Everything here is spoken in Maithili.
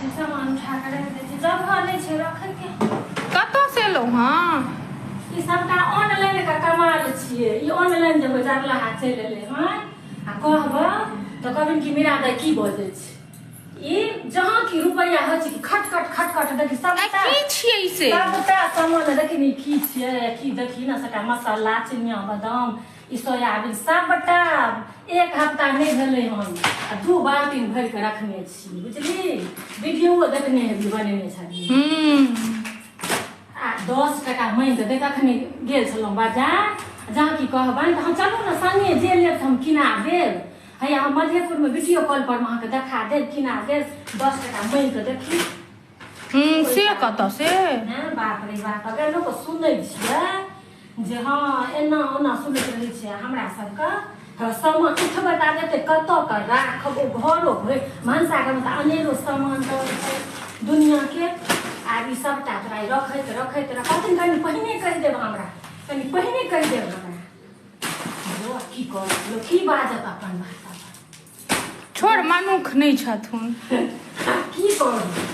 छी, सामान उठा कऽ राखि दै छी, जगह नहि छै रखैके। कतऽ से एलहुँ हँ? ई सबटा ऑनलाइन के कमाल छियै। ई ऑनलाइन जे जरलाहा चलि एलै हन आ कहबै तऽ कहबनि कि मीरा दाइ की बजै छै ई, जहाँ की रुपैआ होइ छै कि खटखट खटखट। देखी आ सबटा की छियै से? सबटा सामान देखी ने की छियै की। देखी ने, सबटा मसाला, चिनिया बादाम, ई सोयाबीन, सबटा एक हफ्ता नहि भेलै हन आ 2 बाल्टीन भरि कऽ रखने छी, बुझली? वीडियो देखने हेबी, बनेने छलियै। आ 10 टका मांगि कऽ देख। अखने गेल छलहुँ बाजार, जहाँ की कहबनि तऽ हम चलू ने संगे, जे लेब तऽ हम किना देब। हैया हम मधेपुरमे वीडियो कॉल पर अहाँके देखा देब, किना देब। 10 टका मांगि कऽ देखी। से कतऽ से? हैं, बाप रे बाप, अगर लोक सुनै छियै जे हँ एना ओना सुनैत रहै छियै। हमरा सबके हँ, सामान उठबै तऽ आब एते कतऽ के राखब? ओ घरो भरि भनसाघरमे तऽ अनेरो सामान रहै छै दुनिआँके। आब ई सबटा तोरा ई रखैत रखैत कहथिन, कनि पहिने कहि देब हमरा, कनि पहिने कहि देब हमरा। लोक की करत? लोक की बाजत अपन भाषा? छोड़, मनुख नहि छथुन। की करू?